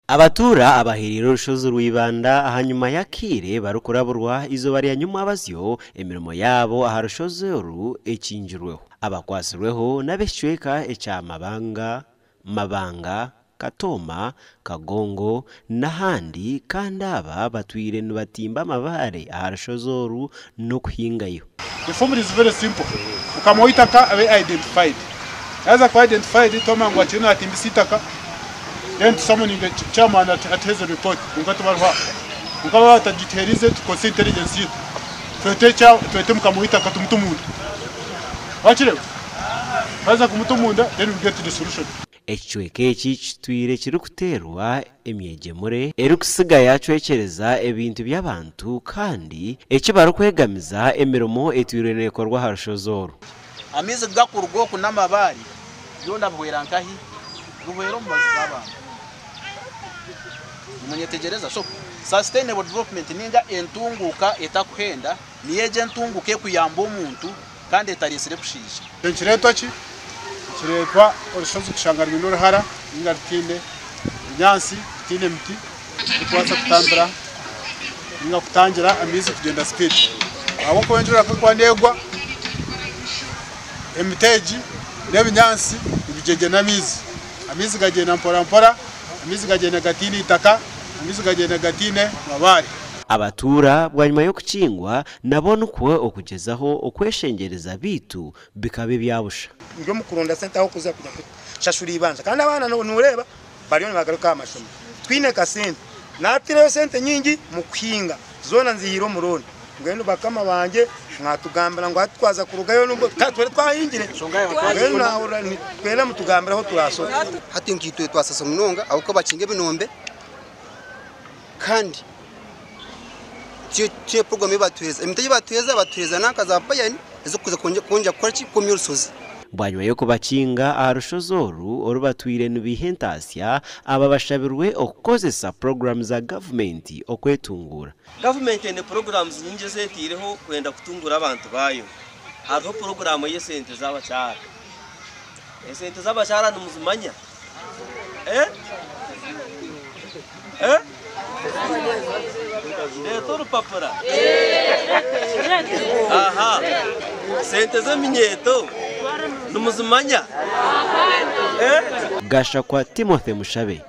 Abatuura abahereire orushozi rwa Ibanda ahanyima y'akaire barikuraburwa eizooba rya nyumwabazyo emirimo yaabo aha rushozi oru ekingirweho. Abakwatsirweho n'ab'ekicweka ekya Mabanga, Mabanga, Katooma, Kagongo n'ahandi kandi aba batwire nibatimba amabaare aha rushozi oru n'okuhingayo. The formula is very simple, mukama w'eitaka abe identified, yaaza kuba identified twamanya ngu akiriyo natimbisa eitaka then tu summoninge chairman atuheereze report kwonka tibariho aho. Kwonka baaba batagituheerize tukozese intelligence yaitu twete twete mukama w'eitaka tumute omunda. Wakireeba? Twaheeza kumuta omunda then we get the solution. Ekicweka eki kitwire kirikuteerwa emyegyemure erikutsiga yaacwekyereza ebintu by'abantu kandi eki barikwegamiza emirimo etwire neekorwa aha rushozi oru. Amaizi ku gakuruga oku n'amabaare, byona bihwera nkahi? Bihwera omu maju g'abantu. Nimunyetegyereza? So, sustainable development ninga entunguuka etakuhenda niyo egyo entunguuka ekuyamba omuntu kandi etareetsire kushiisha. Nikireetwa ki? Nikireetwa orushozi kushanga rwine oruhara ninga rutaine binyaatsi, rutaine miti erikubaasa kutambira ninga kutangira amaizi kugyenda sipiidi. Ahabw'okuba enjura ku erikuba neegwa, emiti egi n'ebinyaatsi nibigyegye n'amaizi. Amaizi gagyenda mpora mpora, amaizi gagyenda gataine itaka, amaizi gagyenda gataine mabaare. Abatuura bwanyima y'okukingwa nabo nikwo okugyezaho okweshengyereza beitu bikaba ebya busha. Ndi omu kuronda sente aho kuza kuja kushashura eibanja kandi abaana noreeba bariyo nibagaruka aha mashomo twine kasente natireyo sente nyingi mu kuhinga zoona nzihire omu looni mbwenu bakama bangye mwatugambira ngu hati twaza kurugayo nubwo twari twahingire mbwenu nahurira twena mutugambire ahu turasoke. Hati nkaitwe twasasa munonga ahabw'okuba bakinga ebinombe kandi tihaine puroguraamu ei batuheereza. Emiti ei batuheereza, batuheereza nanka za payani ez'okuza kwongyera kukora ki? Kwomya orushozi. Bwanyima y'okubakinga aha rushozi oru oru batwire nibaiha entaasya, aba bashabirwe okukozesa puroguraamu za gavumenti okwetunguura. Gavumenti eine puroguraamu nyingi ezi etaireho kwenda kutunguura abantu baayo. Hariho puroguraamu ey'esente z'abakyara. Esente z'abakyara nimuzimanya? Eh? Eh? Ndeeta orupapura? Aha. Sente z'eminyeeto nimuzimanya? Eh? Gashakwa Timothy Mushabe.